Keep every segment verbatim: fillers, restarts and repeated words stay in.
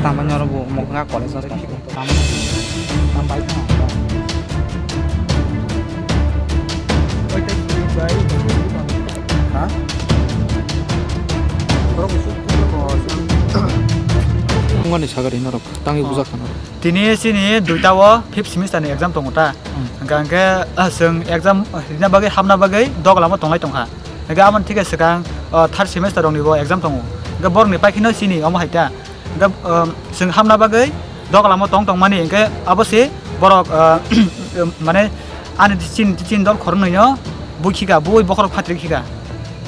Tamo nyoro bo mokna college o tong. Tam, tam bai tong. Ha? Wngmani sagari norok tangwi bujak kha norok. Tini chini duita o fifth semester ni exam tongo ta. Hmm. Hwnkha hwnkhe, ah, chwng exam rina bagwi, hamna bagwi doglamo tonglai tongkha. Hwnkhe aboni thike swkang, ah, third semester rokni bo exam tongo. Hwnkhe borokni paikhino chini omo hai ta. Hwnkhe, ah, chwng hamna bagwi doglamo tong tongmani hwnkhe abo se borok, ah, mane ani chini, chini dol khoroknwino bui khika, bui bokhorok phatri khika.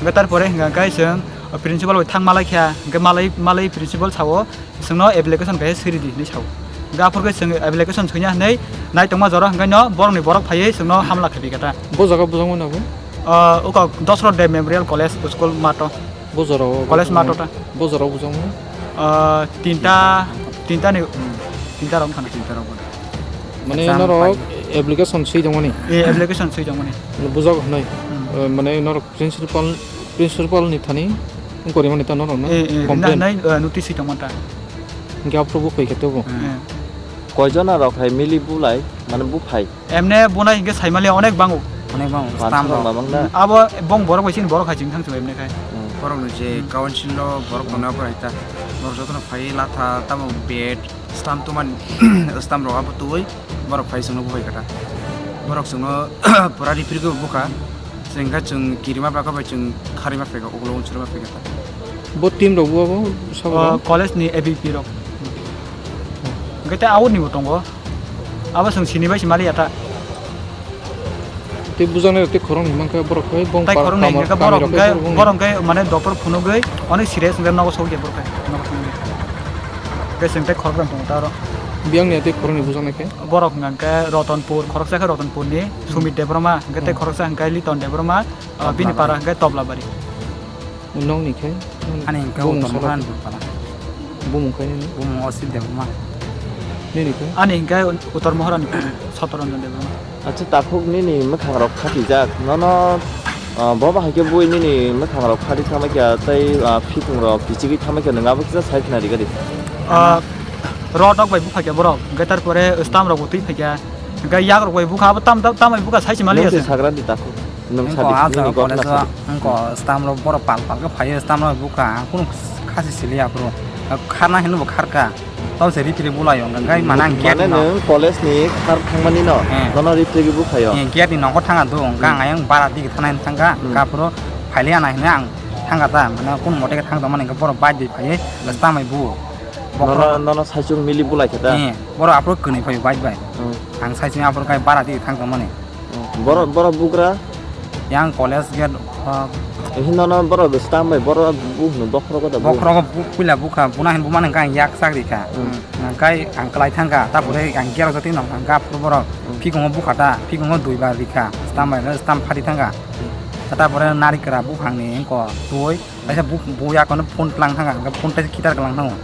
Hwnkhe tarpore hwnkha hwnkhe chwng principal bai thang malai kha, hwnkhe malai, malai principal sao, chwngno application kaisa swi ridi hinwi sao. Hwnkhe aphuru khe chwng application swina hinwi nai tongma jora hwnkhe no borokni borok phaiwi chwngno hamla khaiphi kha ta. Bo jaga bujak mano bo? Ah, uko Dosrot Deb Memorial College School mato. Bo jora o College bujak mato mano? Ta. Bo jora o bujak mano? Ah, tinta, tinta ni, hmm, tinta rok thana. Tinta rok. Mane exam norok pai. Application swi tongmani? Eh, application swi tongmani. Bujak hinwi? Hmm. Eh, mane norok principal, principal ni thani wngkori mani ta norok no? Eh, eh, complain? Rina hinwi, eh, notice swi tongmani ta. Hingke aphuru bo koi khe tebo? Eh. Koijona rok hai mili bulai, mane buphai? Emne bunai hingke saimali onek bango. Onek bango, stam rok. Abo bong borok bai chini borok hai chini thang chubai emne khai. Hmm. Borok ni je council lo borok tongnai borok hai ta. Borok jotono phai latha tamo bed, stam tuman, stam rok abo tui borok phai chwngno buphai kha ta. Borok chwngno pura ripri khe bukha. Chwng khe chwng kirima bwkha bai chwng kharima phaikha, ukulok unsuri ma phaikha ta. Bo team rok bo abo sabo? O, college ni A B P rok. Hwnkhe tei out ni bo tongo. Abo chwng sini bai se mali ya ta. Tei bujaknai rok tei khoroknwi mankha borok hai bong. Tai khoroknwi hwnkhe borok hwnkhe, borok hwnkhe mane doctor phunugwi onek serious hwnkhe nogo sokya borok hai. Nogo sokya. Hwnkhe chwng tei khoroknwi tongo ta oro. Biyang ni tei khoroknwi bujaknai khe? Borok hwnkhe Rotonpur, khoroksa khe Rotonpur ni Sumit Debbarma, hwnkhe tei khoroksa hwnkhe Liton Debbarma, ah, bini para hwnkhe Toblabari. Nokni khe? Ani hwnkhe bumung Uttor salo Maharani khe? Bupara. Bumung khe nini? Bumung Osit Debbarma. Nini khe? Ani hwnkhe Uttor Maharani khe Sotoranjan Debbarma. Acha, takhuk nini mwkhang rok khatijak. Nono, ah, bo bahai khe bui nini mwkhang rok khati thamai kha tei, ah, phitung rok kichigwi thamai kha, nwng abo kisa sai khna ri gadi. Ah, rot rok bai bupha khe borok, hwnkhe tarpore stam rok bo twi phai kha, hwnkhe yak rok bai bukha, abo tam, tam, tamai bukha sai se mali. Nwng se sagra di takhuk. Nwng sadi, ah, nini gotna sadi. Wngkha stam rok borok pal pal khe phaiyo, stam rok bukha, ang kunu khasi sili aphuru. Kharna hinwi bo kharka. Tamo se ripri bulaio, hwnkhe mana ang gate no. Mane nwng college ni khar thangmani no? Eh. Nono ripri bo bukhaio? Eh, gate ni nogo thanga do, hwnkhe ang ayang bara digi thana thangkha, hmm, hwnkhe aphuru phailiya nai hinwi ang thangkha ta, mane kunu mote khe thang tongmani hwnkhe borok bike bai phaiwi, hmm, stamwi bu. Nono, nono saichung mili bulai khe ta? Eh, borok aphuru kwnwi phaiwi bike bai. Hmm. Ang saichung aphuru khe bara digi thang tongmani. Borok, borok bugra? Yang college gate, ah, hino no borok stam bai borok bu hino bokhrogo da bu. Bokhrogo bu-, puila bukha, buna hin bumani hwnkhe ang yak chak rikha. Hmm. Hwnkhe ang kwlai thangkha, tapore ang gate o jotoi nong thangkha, aphuru borok, hmm, phikungo bukha ta, phikungo dui bar rikha, stam bai, stam phari thangkha. Hmm. Tapore narikra buphangni wngkha twi, kaisa bu, bu yakono phone tlang thangkha, hwnkhe phone tei khitar kwlang thango.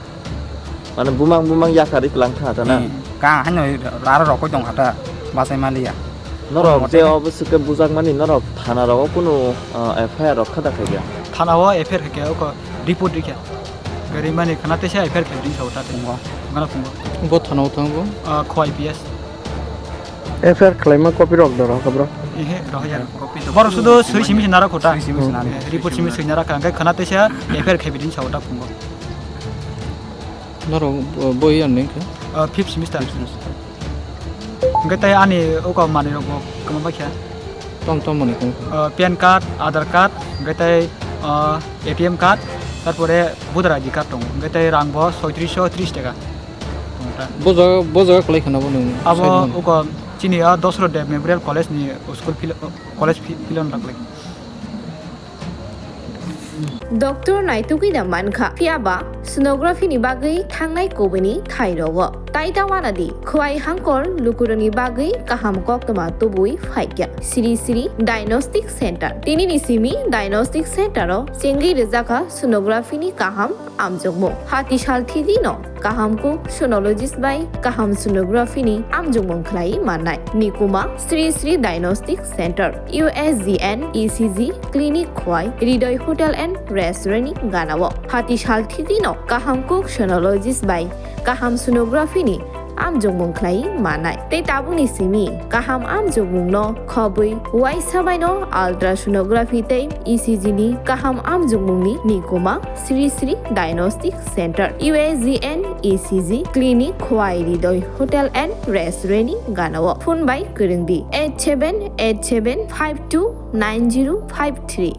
Mane bumang bumang yakarwi kwlang kha ta na? Hmm. Ka haino raro rokoi tong kha ta bachai maliya. Norok je obo swkhe bujakmani norok thana rogo kunu, ah, F I R rok kha da khaikha? Thana o F I R khaikha, oko report rikha. Gari mani khana teisa F I R khaibidi sao ta. Phungo. Gana phungo. Bo thana o thango? Ah, kho I P S. F I R khlaima copy rok do rohorkha bro? Ehe, rohorya. Copy do. Borok sudo swi simi se narok kho ta. Swi simi se narok. Eh, report simi swi narok kha. Hwnkhe khana teisa F I R khaibidi sao ta phungo. Norok, uh, boi ano wngkha? Uh, fifth semester. Fifth semester. Hwnkhe tei ani uko manwi rok bo kwma baikha. Tom tom manwi khe? Uh, pan card, Aadhaar card, hwnkhe tei, uh, A T M card, tarpore voter I D card tongo. Hwnkhe tei rang bo soitris so tris taka tongo ta. Bo jaga, bo jaga kwlai khana bo nwng? Abo side mano? Uko chini a Dosrot Deb Memorial College ni school fil-, college fi-, field ano ta kwlai. Doctor naitugwi da mankha, phiyaba Sonography ni bagwi thangnai kubuni thai rogo. Tai ta wana di, khwai hangkor lukurokni bagwi kaham koktwma tubui phaikya. Sri Sri Diagnostic Center. Tini ni simi Diagnostic Center o chengwi rwjakha sonography ni kaham amjokmung. Hati sal thidi no kaham kuk sonologist bai kaham sonography ni amjokmung khlai mannai. Nikuma Sri Sri Diagnostic Center, U S G N E C G clinic khwai Hridoy Hotel and Restaurant ni ganao. Hati sal thidi no kaham kuk sonologist bai kaham sonography ni amjokmung khlai mannai. Tei tabukni simi kaham amjokmung no khobwi uaisa bai no ultrasonography tei E C G ni kaham amjokmung ni nikuma Sri Sri Diagnostic Center, U S G N E C G clinic khwai Hridoy Hotel and Restaurant ni ganao. Phone bai kwrwng di eight seven eight seven five two nine zero five three.